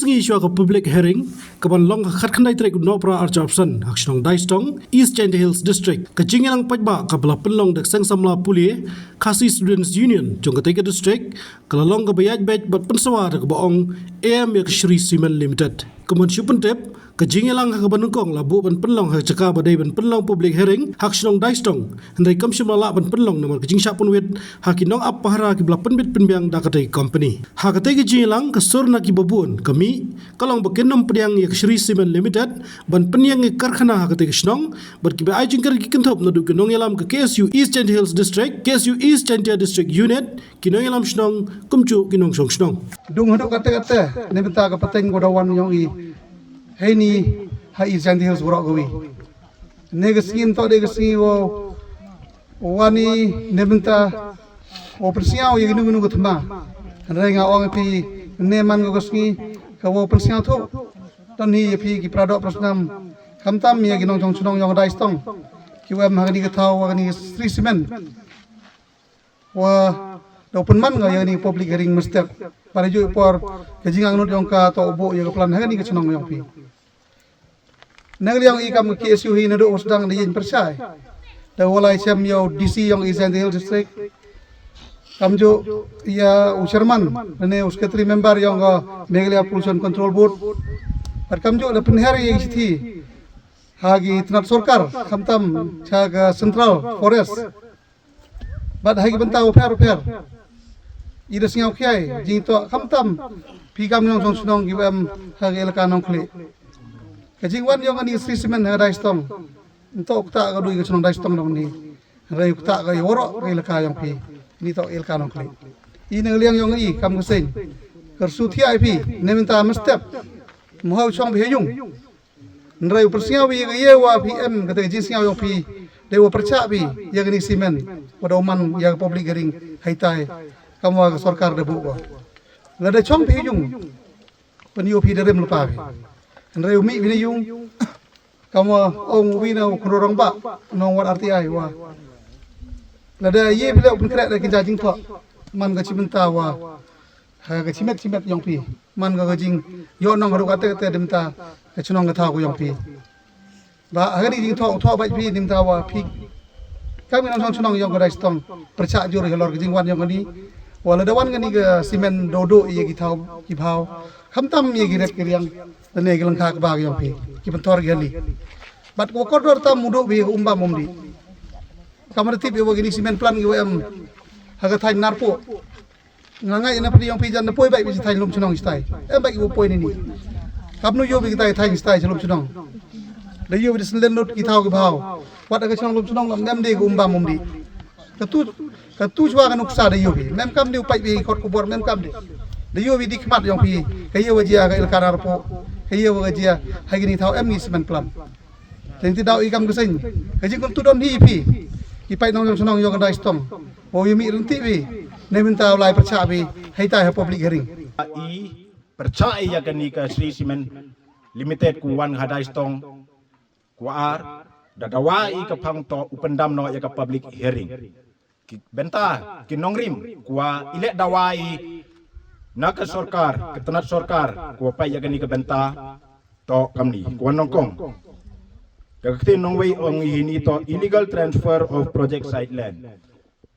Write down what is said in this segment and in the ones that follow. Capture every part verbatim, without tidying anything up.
Ngi shuwa ka public hearing ka ban long ha khatkhyndai tarik u Nohprah arphew san ha ka shnong Daistong, East Jaintia Hills District. Ka jingïalang paidbah ka ba la pynlong da ka Seng Samla Pule Khasi Students Union jong katei ka district ka la long ka ba ïaid beit bad pynsawa da ka ba ong em ïa ka Shree Cement Limited. Ka ban shu pyntip, ka jingïalang ha ka ba nyngkong la buh ban pynlong ha ka jaka ba dei ban pynlong public hearing ha ka shnong Daistong. Hynrei kam shym la lah ban pynlong namar ka jingshah pynwit ha ki nongap pahara ki ba la pynbit pynbiang da katei ka company. Ha katei ka jingïalang ka sur na ki ba bun ka mih ka long ba kin ym pdiang ïa ka Shree Cement Limited ban pynïeng ïa ka karkhana ha katei ka shnong bad ki ba ai jingkren ki kynthup naduh ki nongïalam ka K S U East Jaintia Hills District, K S U East Jaintia District Unit, ki nongïalam shnong, kumjuh ki nongshong shnong. Dung haduh katta katta ne bynta ka pateng ka ba da wan ïong i heini ha East Jaintia Hills baroh kawei. Ne ka sngi nto de ka sngi wow wan i ne bynta wow pynsngew ïa kino kino ka thma. Hynrei nga ong ïa phi ne man ka sngi ka wow pynsngew thuh. Don hi ïa phi ki para doh para snam, khamtam ïa ki nongshong shnong ïong Daistong ki wa em ha kani ka thaw, ha kani ka Shree Cement, wa da u pynman nga ïa kani ka public hearing mynstep. Para juh i por ka jingangnud ïong ka to u buh ïa ka plan ha kani ka shnong ïong phi. Nang liang i kam ka K S U hi naduh u sdang da ïeng pyrshah da u lai shem ïa u D C ïong East Jaintia Hills District, kamjuh ïa u chairman ne u secretary member ïong ka Meghalaya Pollution Control Board. Bad kamjuh la pynher ïa ki shithi ha ki tnat sorkar, khamtam cha ka Central Forest bad ha ki bynta bapher bapher. I da sngew khia i jingtoh khamtam phi kam nongshong shnong ki ba em ha ka elaka Nongkhlieh. Ka jingwan ïong kani ka Shree Cement ha Daistong nto ka ta ka dui ka shnong Daistong dong ni. Hynrei ka ta ka ïa waroh ka elaka ïong phi, ni toh elaka Nongkhlieh. I nang liang ïong i kam ka seng ka rsu thiah i phi ne bynta mynstep mo ha u shong phi ha ïung. Hynrei u pynsngew ïa ka ïa wa phi em kata ka jingsngew ïong phi, dei wa pyrshah phi ïa kani ka cement wa da u man ïa ka public hearing haitai kam wa ka sorkar da buh wa. Lada shong phi ha ïung, pynïoh phi da rim lypa phi. Hynrei u mih phi na ïung, kam wa ong u wi na u khynroo rangbah nong wat R T I wa, lada ïa phi leh u pynkhreh da ki ja jingthoh man ka shi bynta wa ha ka shimet shimet ïong phi, man ka ka jingïoh nong haduh kata kata da bynta ka shnong ka thaw ka ïong phi. Ba ha kani ka jingthoh u thoh bad phi da bynta wa phi kam ki nongshong shnong ïong ka Daistong pyrshah jur halor ka jingwan ïong kani. Wa lada wan kani ka cement da u duh ïa ki thaw ki bhaw, khamtam ïa ki rep ki riang lane ki lyngkha kba ka ïong phi, ki pynthor ki hali. Bad ka wa kordor tam u duh phi ka um bam um dih. Kam da tip ïa wa kini cement plant ki wa em ha ka thaiñ Narpuh. Nga ngai na phi ïong phi jan da poi bad phi thaiñ lum shnong stai. Em bad ki wa poi ni ni. Kam nu ïoh phi ki thaiñ stai lum shnong. Da ïoh phi da senden lut ki thaw ki bhaw. Wat da ka shnong lum shnong lam em de ka um bam um dih. Ka tu, ka tu shwa ka nuksa da ïoh phi. Mem kam de u paid phi kot kubor mem kam de. Da ïoh phi di khmat ïong phi. Ka ïoh wa jia ka elaka Narpuh. Ka ïoh wa jia ha kini thaw em ngi cement plant. Teng ti daw i kam ka seng ka jingkyntu don hi phi. I paid nongshong shnong ïong ka Daistong. Wa ïa mih rynti phi ne mynta u lai pyrshah phi haitai ha public hearing. I pyrshah ïa kani ka Shree Cement Limited ku wan ha Daistong ku ar da dawa i ka phang to u pyndam noh ïa ka public hearing. Ki bynta ki nongrim ku wa i leh dawa i na ka sorkar, ka tnat sorkar ku wa peit ïa kani ka bynta to kamni ku wa nyngkong. Da ka ktien nongwei ong i hini to illegal transfer of project site land.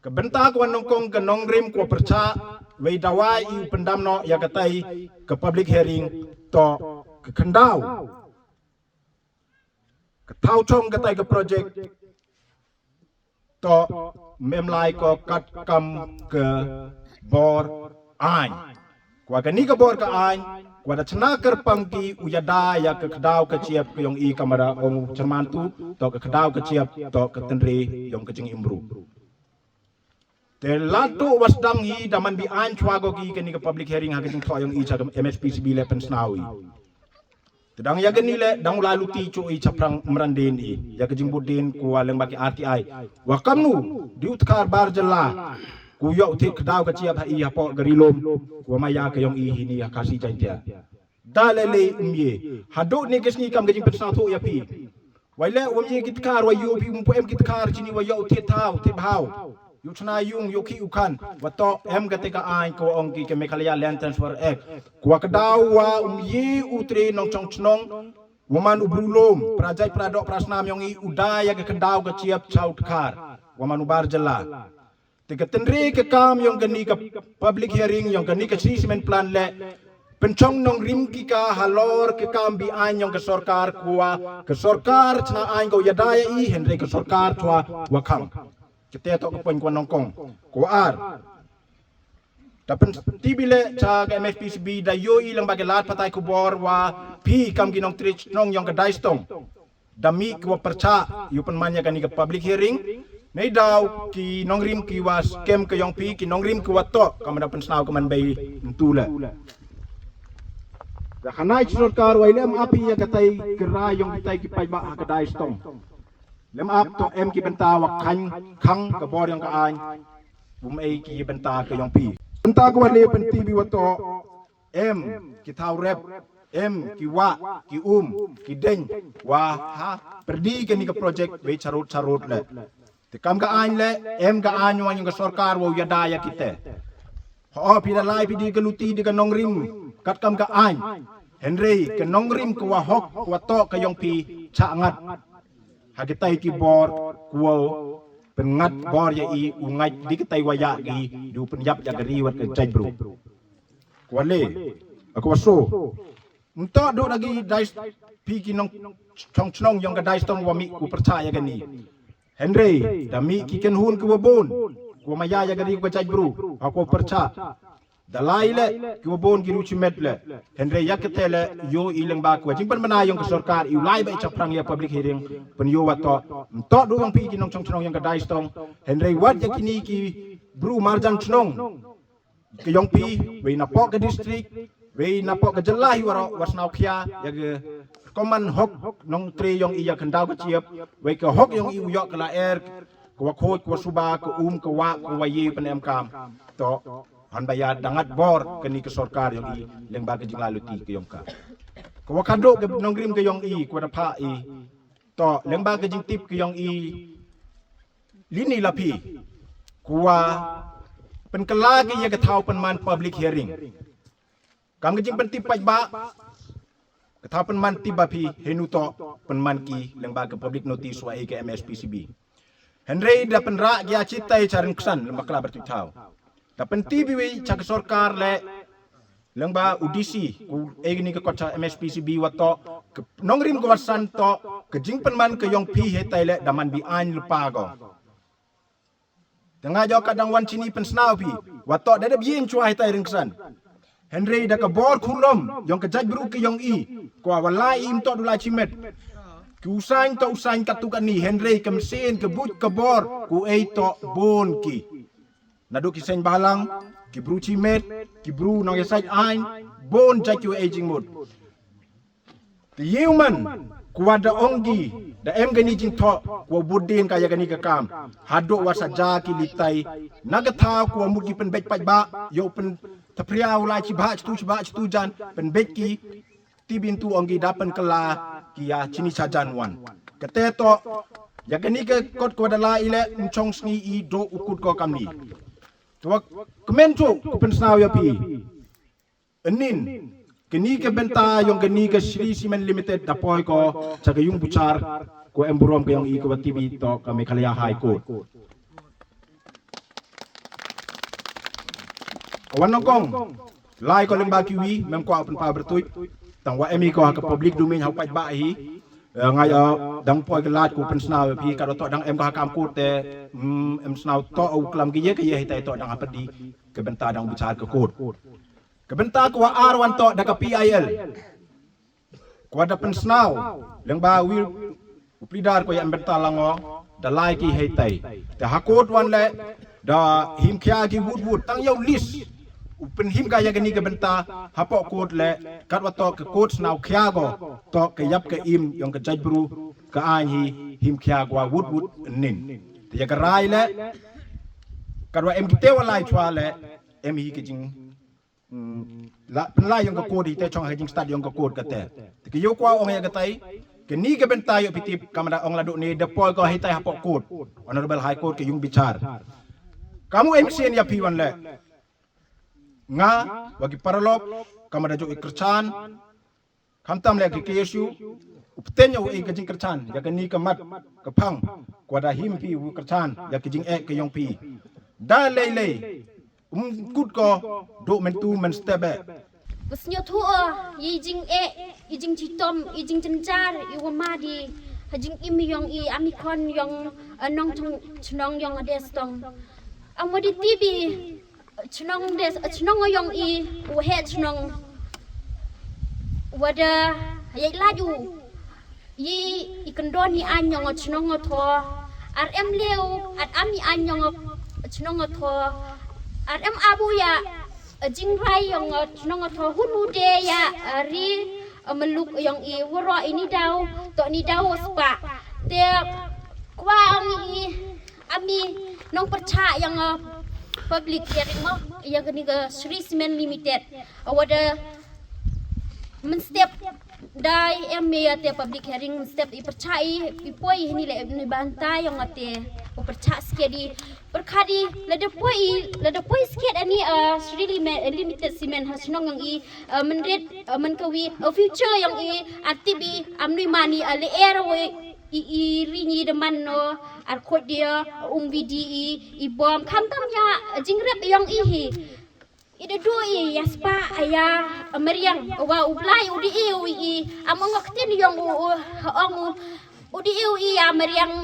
Ka bynta ku wa nyngkong ka nongrim ku wa pyrshah wei dawa i u pyndam noh ïa katai ka public hearing to ka khyndaw ka thaw chong katai ka project to mem lai ko kat kam ka bor aiñ. Ku wa kani ka bor ka aiñ ku wa da chna kyrpang ki u ïada ïa ka khdaw ka chiap ka ïong i kamara ong chairman tu to ka khdaw ka chiap to ka tynre ïong ka jingim bru. Te lada wa sdang hi da man bi aiñ chwa ko ki kani ka public hearing ha ka jingthoh ïong i cha ka M H P C B le pynsnaw i. Te dang ïa kani le dang u la luti chu i chaphrang mrandin i ïa ka jingbud din ku wa leng ba ki R T I. Wa kamnu di u tkhar bar jylla ku ïoh u thied khdaw ka chiap ha i hapoh ka ri lum ku wa ma ïa ka ïong i hini ha Khasi Jaiñtia. Da lei lei um ye haduh ne ka sngi kam ka jingpynsnaw thuh ïa phi. Wai le um ye ki tkhar wa ïoh phi um pu em ki tkhar chini wa ïoh u thied thaw thied bhaw. ïoh chna ïung, ïoh khih u khan, wa toh em kata ka aiñ ka wa ong ki ka Meghalaya Land Transfer Act. Ka wa ka daw wa um ye u tre nongchong chnong, wa man u bru lum, pra jait pra doh pra snam yong i u da ïa ka khyndaw ka chiap cha u dkhar, wa man u bar jylla. Te ka tynre ka kam yong kani ka public hearing yong kani ka Shree Cement Plant leh pynchong nongrim ki ka halor ka kam be aiñ yong ka sorkar, ka wa ka sorkar chna aiñ ka wa ïada ïa i, hynrei ka sorkar chwa wa khang. Kata toh ka point ka wa nyngkong. Ka wa ar, da pyn-, pynti beit leh cha ka M S P C B, da ïoh i lyngba ka lad pathai khubor wa phi kam ki nongtrei chnong yong ka Daistong da mih ka wa pyrchah ïoh pynman ïa kani ka public hearing. Neidaw ki nongrim ki wa skhem ka yong phi, ki nongrim ki wa toh, kam da pynsngew ka man bei ntu leh. Da khanai sorkar wa i lem api ïa katai ka rai yong kitai ki paidbah ha ka Daistong. Lem ap toh em ki bynta wa khang, khang ka bor yong ka aiñ, bym ei ki bynta ka yong phi. Bynta ka wa leh pynti beit wa toh em ki thaw rep, em ki wah, ki um, ki deng, wa ha pyrdi kani ka project wei charud charud leh. Te kam ka aiñ leh, em ka aiñ wa yong ka sorkar wa ïada ïa kite. Ho, phi da lai phi di ka luti di ka nongrim kat kam ka aiñ. Hynrei ka nongrim ka wa hok, ka wa toh ka yong phi, cha ngat ha kitai ki bor, ka wa pynngat bor ïa i, u ngait di kitai wa ïa ki, di u pynïap ïa ka ri wat ka jaitbru. Ka wa le, ka wa so. Nto do lagi dai phi ki nongchong chnong yong ka Daistong wa mih ku pyrchah ïa kani. Hynrei da mih ki kynhun ki wa bun, ku wa maya ïa ka ri ka jaitbru, ha ku pyrchah. Da lai leh ki wa bun ki ruh chimet leh. Hynrei ïa kate leh ïoh i lyngba ka wa jingpynbna yong ka sorkar, i u lai ba i chaphrang ïa public hearing, pynïoh wa toh. Nto do yong phi ki nongchong chnong yong ka Daistong. Hynrei wat ïa kini ki bru marjan chnong ka yong phi, wei na poh ka district, wei na poh ka jylla hi waroh, wa sngew khia ïa ka common hok nongtrei yong i, ïa ka khyndaw ka chiap, wei ka hok yong i u ïoh ka lyer, ka wa khuid, ka wa suba, ka um, ka wah, ka wa ïeh, pyn em kam. Toh, hanba ïa da ngat bor kani ka sorkar yong i lyngba ka jinglaluti ka yong ka. Ka wa khadduh ka nongrim ka yong i, ka wa da phah i. Toh, lyngba ka jingtip ka yong i, lini la phi, ka wa pynkylla ki ïa ka thaw pynman public hearing. Kam ka jingpyntip paidbah, ka thaw pynman tip ba phi, hynrei toh pynman ki lyngba ka public notice wa ei ka M S P C B. Hynrei da pynrah ki ïa chitai cha Ryngksan, lyngba kla byrtuit thaw. Da pynti beit wei cha ka sorkar leh, lyngba u D C, u ei kani ka kot cha M S P C B wa toh, ka nongrim ka wa san toh, ka jingpynman ka yong phi heitai leh da man be aiñ lypa ko. Te nga jok ka dang wan chini pynsngew phi, wa toh da dep ïeng chwa heitai Ryngksan. Hynrei da ka bor khulom yong ka jaitbru ka yong i, ka wa lai im toh du lai chimet. Ki u saiñ toh u saiñ katu kani, hynrei ka mynsiem ka buit ka bor, ka u ei toh bun ki. Naduh ki seng balang, ki bru chimet, ki bru nongïasaid aiñ, bun jait ki wa ei jingmut. Te ïa u man, ka wa da ong ki, da em kani jingthoh, ka wa bud dien ka ïa kani ka kam. Haduh wa sa ja ki litai, na ka thaw ka wa mut ki pynbeit paidbah, ïoh pyn, ta phria u lai chibha, chitu chibha, chitu jan, pynbeit ki, ti byntu ong ki da pynkylla ki ïa chini cha jan wan. Kate toh, ïa kani ka kot ka wa da lai i leh, ym chong sngi i do u kut ko kamni. Te wa kmen tu, ka pynsngew ïa phi. Ynnin, kani ka bynta yong kani ka Shree Cement Limited da poi ko cha ka yung buchar, ka wa em burom ka yong i ka wa tip i toh ka Meghalaya High Court. Ka wa nyngkong, lai ko lyngba ki wi, mem kwah pynpaw byrtuit, tang wa em i ko ha ka public domain ha u paidbah hi. Eh, nga ïa, dang poi ka lad ka pynsngew ïa phi, ka da toh dang em ka ha kam court te, mm, em sngew toh u klam ki ïa ka ïa hitai toh dang ha pyrdi, ka bynta dang buchar ka court. Ka bynta ka wa ar wan toh da ka P I L. Ka wa da pynsngew, lyngba wi u pleader ko ïa em bynta lang o, da lai ki heitai. Te ha court wan leh, da him khia ki wut wut, tang ïa u list. U pynhim ka ïa kani ka bynta, hapoh court leh, kat wa toh ka court sngew khia ko, toh ka ïap ka im, yong ka jaitbru, ka aiñ hi, him khia ko wa wut wut ynnin. Te ïa ka rai leh, kat wa em kite wa lai chwa leh, em hi ka jing, mm, la, pynlai yong ka court hi te chong ha ka jingstad yong ka court kate. Te ka ïoh kwah ong ïa katai, kani ka bynta ïoh phi tip, kam da ong la duh ni, da poi ko hitai hapoh court, Honorable High Court ka yung bichar. Kam u em sien ïa phi wan leh. Nga, wa ki paralok, kam da jooh i kyrchan, khamtam leh ki K S U, u pteng u ei ka jingkyrchan, ïa kani ka mat, ka phang, kwah da him phi u kyrchan, ïa ki jingeh ka yong phi. Da lei lei, um kut ko, dooh mynta mynstep eh. Wa sngewthuh o, i jingeh, i jingchitom, i jingjynjar, i wa mad i, ha jingim yong i, ami khon yong, eh, nongchong, chnong yong Adestong. Am wa da tip i, chnong Des, chnong yong i, u heh chnong. Wa da, ïa laju, i, i kyndon i aiñ yong chnong tho. Ar em leu, at am i aiñ yong chnong tho. Ar em abu ïa, jingrai yong chnong tho. Hun u de ïa, ri, muluk yong i, waroh i ni daw, to ni daw spah. Te, kwah ong i, ami nongpyrchah yong, uh, public hearing mo, ïa kani ka Shree Cement Limited. Wa da mynstep da em ïa te public hearing mynstep i pyrchah i, i poi hini leh ni banta yong te u pyrchah skedi. Pyrkhat i lada poi, lada poi sked ani, uh, Shree Lime-, Limited Cement ha chnong yong i, uh, mynrit, uh, mynkawi, uh, future yong i, ar tip i, am nui mani, uh, lyer wei, i, i ri ngi da man no, ar khot dia, um vidi i, i bom, khamtam ïa, jingrep yong i hi. I da du i, ïa spah, ïa, mariang, wa u Blai, u di i, u i, am ong ktien yong u, u, ong u, u di i, u i, ïa mariang,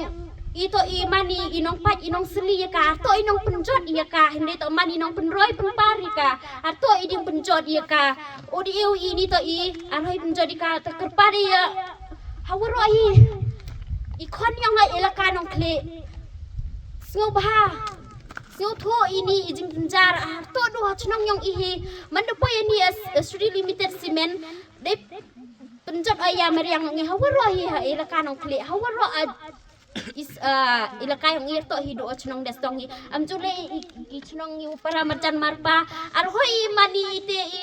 i to i mani, i nongpait, i nongsli ïa ka, to i nongpynjot ïa ka, hynrei to mani nongpynroi pynpar ïa ka, ar to i ding pynjot ïa ka, u di i, u i, ni to i, ar hoi pynjot ïa ka, to kyrpad ïa, Ha waroh hi. I khon yong nga elaka Nongkhlieh. Sngewbha. Sngewthuh ini i jingjynjar. Ah, to du ha chnong yong i hi. Man da poi ini as, as Shree Limited Cement. Dei pynjot ïa mariang ngi ha waroh hi ha elaka Nongkhlieh. Ha waroh a is, ah, elaka yong i to hi du ha chnong Destong hi. Am ju leh i, i, i chnong i u para marjan marpa. Ar hoi mani ite i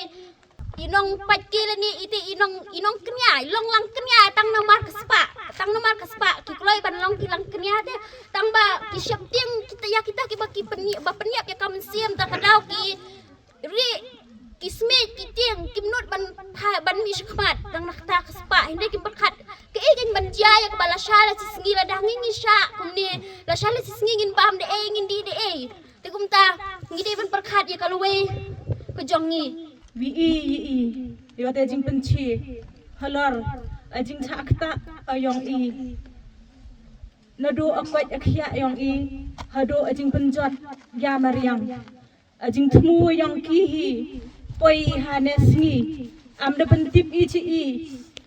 I nongpait ki lane ite i nong, i nongkñia, i long langkñia tang namar ka spah, tang namar ka spah, ki kloi ban long ki langkñia te, tang ba ki sheptieng kita ïa kita kiba ki pynïap, ba pynïap ïa ka mynsiem ta ka daw ki ri, ki smit, ki tieng, kim nud ban pha, ban mih shakhmat, tang na kata ka spah, hynrei kim pyrkhat, kaei kein ban jia ïa kaba lashai lashisngi lada ngi ngi shah, kumne, lashai lashisngi ngin bam da ei, ngin dih da ei. Te kumta, ngi dei ban pyrkhat ïa ka lawei ka jong ngi. Wi i, i, i. Ïa te jingpynchi. Halor, a jingchah ktah, a yong i. Naduh a koit a khiah yong i. Haduh a jingpynjot, ïa mariang. A jingthmu yong ki hi. Poi i ha ne sngi. Am da pyntip i chi i.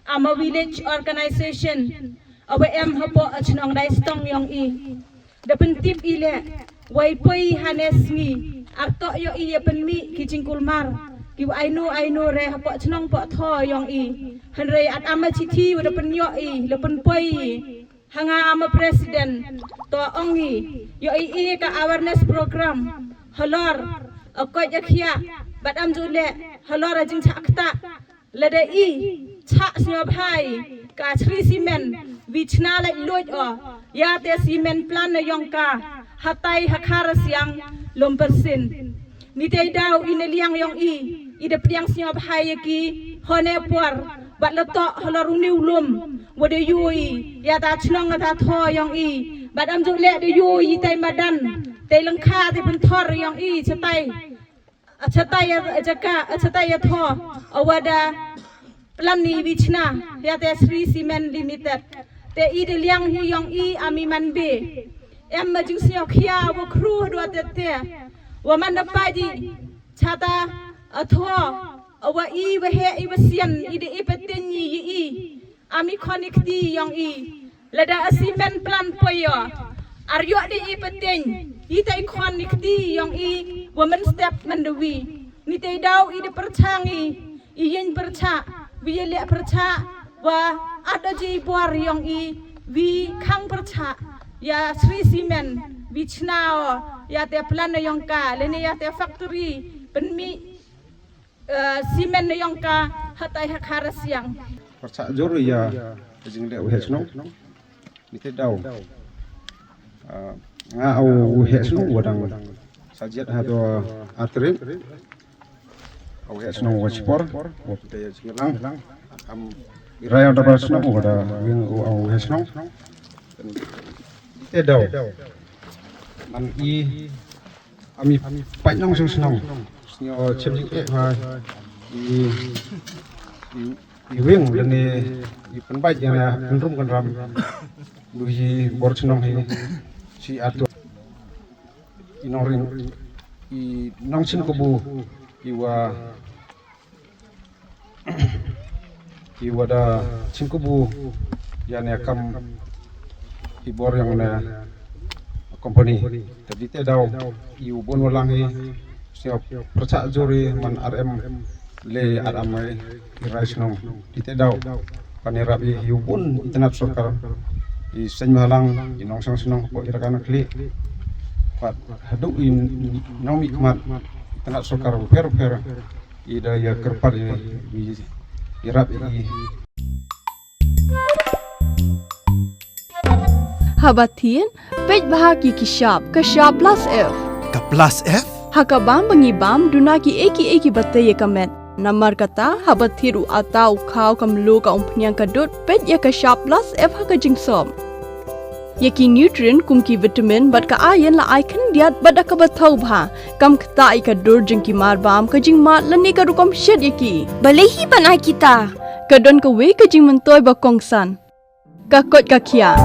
Am a village organization. Awa em hapoh a chnong Daistong yong i. Da pyntip i leh, wei poi ha ne sngi, ar toh ïoh i ïa pynmih ki jingkulmar, ki wa aino aino re hapoh chnong poh tho yong i. Hynrei at ama chithi wa da pynïoh i, la pynpoi i. Ha nga ama president, to ong i, ïoh i i ka awareness program, halor, a koit a khiah, bad am ju leh, halor a jingchah ktah, Lada i, chah sngewbha i, ka Shree Cement, wi chna lait luid o, ïa te cement plant na yong ka, hatai ha Kharasiang, Lumpyrsin. Ni te daw i na liang yong i, i da pdiang sngewbha ïa ki, hone por, bad la toh halor u niw lum, wa da yu i, ïa ta chnong ta tho yong i, bad am ju leh da yu i tai madan, tai lyngkha tai pynthor yong i, chatai. Achatai ya jaka, achatai ya tho, awada plan ni wi chna, ya te Shree Cement Limited. Te i de liang hi yong i ami man be. Em ma jing sñiaw khia wa khru dua te te. Wa man da pa ji, chata, atho, awa i wa he i wa sian, i de i petin i i. Ami khon i kti yong i. Lada a cement plant poi yo. Ar yo de i petin. I tai khon i kti yong i. Wa men step men de wi. Ni tai daw i de perchang i. I yin percha. Wi ye le percha. Wa ada ji buar yong i. Wi khang percha. Ya Shree Cement. Wi chna o. Ya te plant yong ka. Lene ya te factory. Penmi. Eh, cement na yong ka hatai ha Kharasiang. Parcha jur ya jingleh u heh chnong. Ni te daw. Eh, nga u heh chnong wa dang Ka jied ha to artri. Au he shnong wa chipor, wa pute ya chingilang. Am irai da ba shnong wa da wing u au he shnong. Te daw. Man i ami paitnong shnong shnong. Snyo chim jing eh ha i i wing dan i penbait ya na penrum kan ram. Lu hi bor shnong hi si atu. I nongrim i nongchim kubu i wa i wa da chim kubu ya ne kam i bor yang ne company. Tapi te daw i u bon walang i siap percak juri man R M le aramai i rai shnong. Di te daw pan i rap i hiu bun i tnat sorkar i seng malang i nong sang shnong ko i rakan kli. Pat hadu i nong mi kmat i tnat sorkar per per i da ya kerpat i i rap i Haba thin, peit bha ki ki shap, ka shap plus F. Ka plus F? Ha ka bam ba ngi bam duna ki eki eki ba tei ka met. Namar kata haba thir u ata u khaw ka mlu ka umphniang ka dud peit ïa ka shap plus F ha ka jingsop. Ïa ki nutrient kum ki vitamin bad ka iron la ai khyndiat bad da kaba thaw bha. Kam kata ïa ka dur jong ki mar bam ka jingmad lane ka rukom shet ïa ki. Balei hi ban ai kita? Ka don kawei ka jingmyntoi ba kongsan. Ka koit ka khia.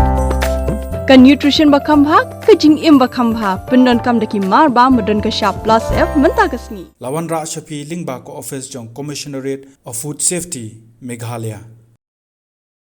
Ka nutrition ba kham bha, ka jingim ba kham bha, pyndonkam da ki mar bam ba don ka shap plus F mynta ka sngi. La wanrah sha phi lyngba ka office jong Commissionerate of Food Safety, Meghalaya.